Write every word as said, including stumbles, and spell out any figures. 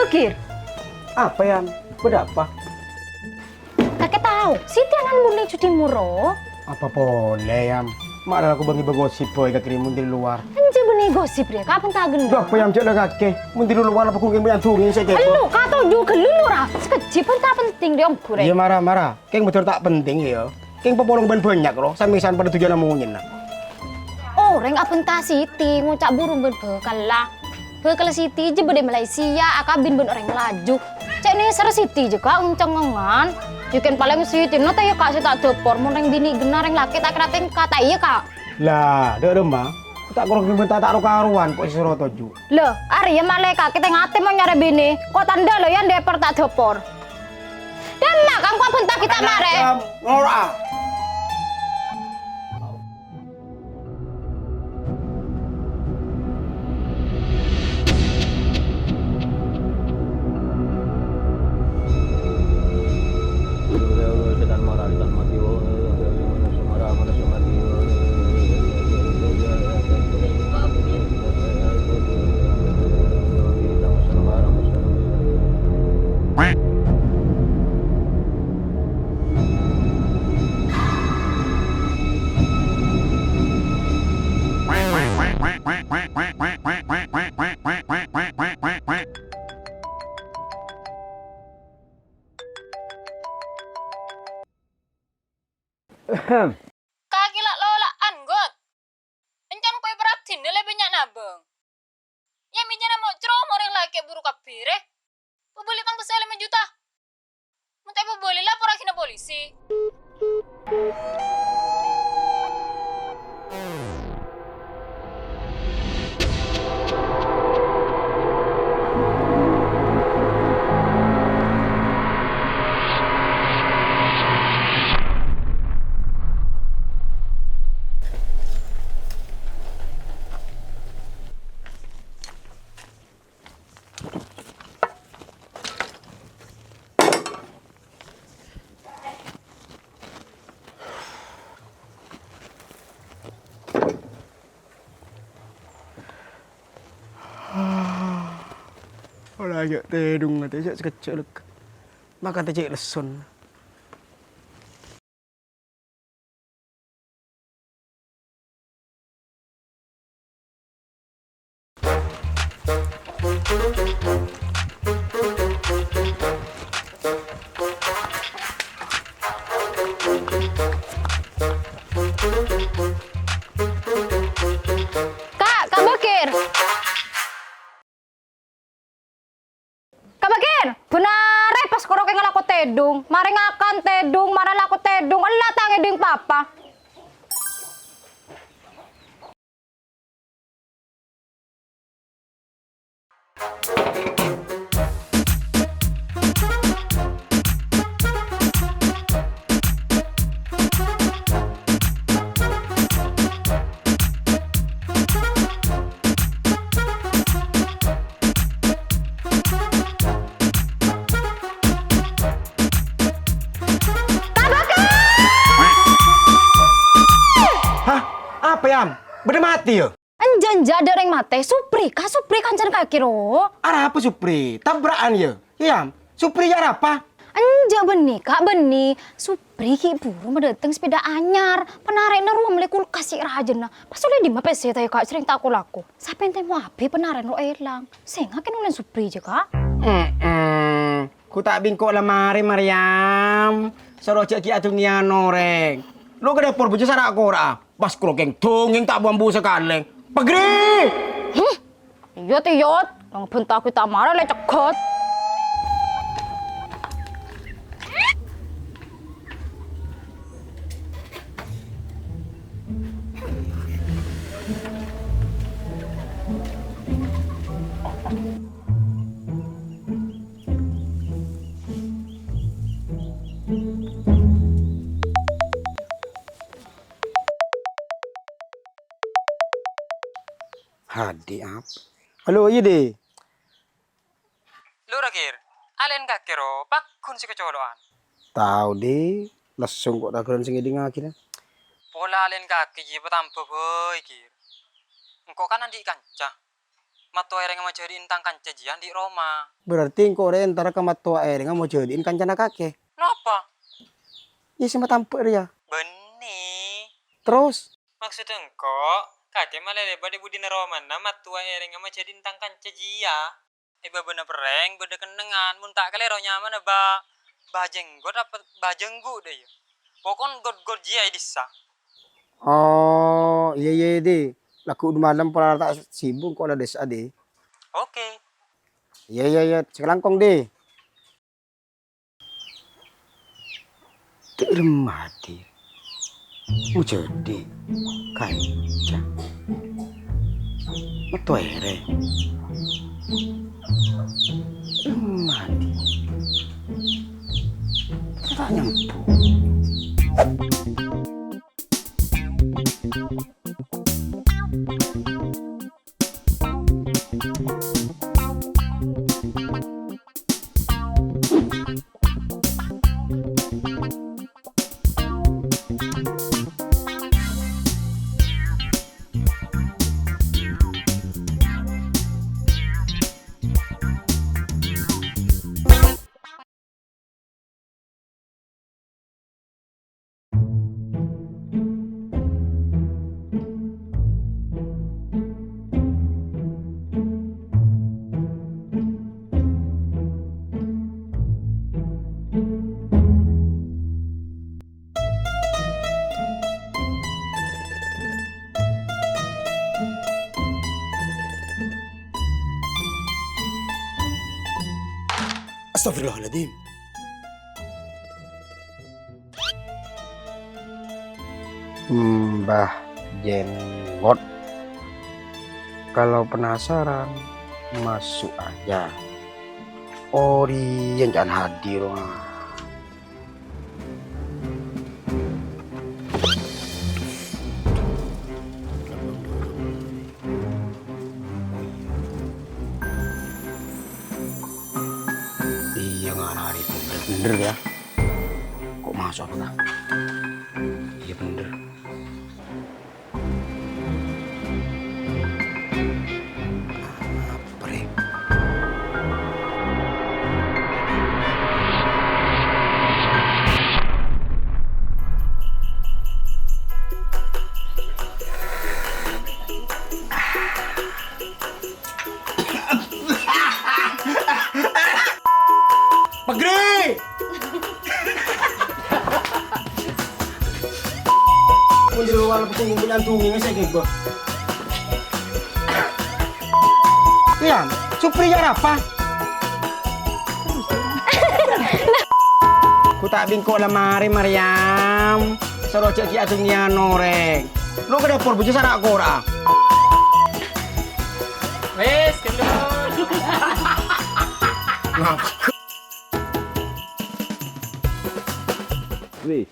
Kir. Apa, Yam? Bâdâ apa? Kakè tao, Siti ana'na Muni Judimuro. Apa polè, Yam? Ma' la aku bângè bâ gosip, boy, ka kiri Muni di luar. Enjâ' bânnè gosip rèya, kapan ta' ghellâ'? Duh, apa, Yam, jhâ' la kakè. Muni di luar apa ghun kèng bâ'na dhungèng sè kèpo? Elu, ka toju' ghellâ' ra. Sakejjhâ' pon ta' penting rèya, ongghu rè. Iyâ, mara, mara. Kèng bâdâ ta' penting, yâ. Kèng papolong bân bânnya', ro. Samèsan padâ dujâna monyèna. Orèng abhânta Siti ngoca' burung bân bhâkalla. Bhâkalla Siti jhâ' bâdâ è Malaysia, akabin bân orèng laju. Cè' nèser Siti jhâ' ka' oncengngan. Jhâ' kèng palèng Sitina ta' iyâ ka' sè ta' dâpor, mon rèng binè' ghenna rèng lakè' ta' kèra tèngka, ta' iyâ ka'? La, dâ' remma, ta' korang bânta ta' ro-karowan ko' sè soro toju'. Lho, arèya malaèkat kètè ngatè mon nyarè binè, ko' tandhâ lo' yâ dâpor ta' dâpor. Dâmma kangko bânta ghi' ta' marè. Ngoro'a. Kakè la'-lola'an, Got. Èncan koy paraddhinna la bânnya' nabâng. Yâ, mèjana mo' cro-, mo' orèng lakè' buru kabbhi rè. Pabâli pang pèssè lèma juta. Mon ta' èpabâli, laporraghi ka polisi. Ola, ayo, tèdhung, tè, sakejjhâ' lèghâ. Maka tè cè' lesson. Ka', Ka' Bakir. Ka' Bakir, bân arè pas koro kèng alako tèdhung, marè ngakan tèdhung, marè alako tèdhung, ella ta' ngèdhing pa-apa. Ka' Bakir! Hah? Apa, Yam? Bâdâ matè, yâ? Enjâ', enjâ', adâ' orèng matè. Supri, Ka', Supri kancana kakè, ro. Arapa Supri? Tabra'an, yâ? Yam, Supri yâ arapa? Enjâ', bânnè, Ka', bânnè. Supri ghi' buru madâteng sepèda anyar. Panarè'na rowa mellè kulkas cè' rajâna. Pas ollè dimma pèssè ta' iyâ, Ka', sèrèng ta' ko-lako. Sapèntèng mo' abit panarè'na rowa èlang. Sènga' kèng nolèn Supri jâ, Ka'. Mm-mm. Ghu ta' bengko la marè, Maryam. Soro jâ' ghi' adhungèyan orèng. Lo ka dâpor bujâ sara' kora'a. Pas koro kèng dhungèng ta' bu-ambu sakalè. Pagri! Huh? Iyâ, Tiyot. Nang bhânta ghi' ta' marè lè cegghât. Hadi ap-, Halo, iyâ, Dè. Lora, Kir. Alèn kakè, ro, pagghun sè kacolo'an. Tao, Dè. Lessong ko' taghârân sè ngèdingngaghi, na. Pola alèn kakè jiyâ patambâ bhâi, Kir. Engko' kan andi' kanca. Mattowa èrèngnga majâdi'in tang kanca jiyâ andi' roma. Berarti engko' rè entara ka mattowa èrèngnga majâdi'in kancana kakè. Napa? Iyâ, sè matambhâ' rèya. Bânnè. Terros? Maksodda engko', kakè malè lèbât è budina romana mattowa èrèngnga majâdi'in tang kanca jiyâ. È bâbâna perrèng bâdâ kennengngan, mon ta' kalèro nyamana Ba-, Bajenggot apa Bajenggu, dâ' iyâ. Pokon got-got jiyâ è dissa'. Oh, iyâ, iyâ, Dhi. Lagghu' malem pola ta' sibuk engko' la dissa', Dhi. Oke. Iyâ, iyâ, iyâ. Sakalangkong, Dhi. Dâ'remma Hadi majâdi kanca. Mattowa èrèng. Dâ'remma Hadi. Ta' nyambung. Astagfirullahaladzim. Mbah Jenggot. Kalau penasaran, masuk aja. Orèng ca'na hadir, wah. Iyâ, ngara arè bhender, yâ. Kok masuk apa, ta'? Iyâ, bhender. Apa, rè? Pegri! Mun jero wal petung bulan dungi ngesek, Bos. Iyâ, Supriya arapa? Ku ta' bengko la marè, Maryam. Soro jhâ' ghi' adunnyana orèng. Lo ka dâpor, bujâ sara' kora'a. Wes, gendut. Wis.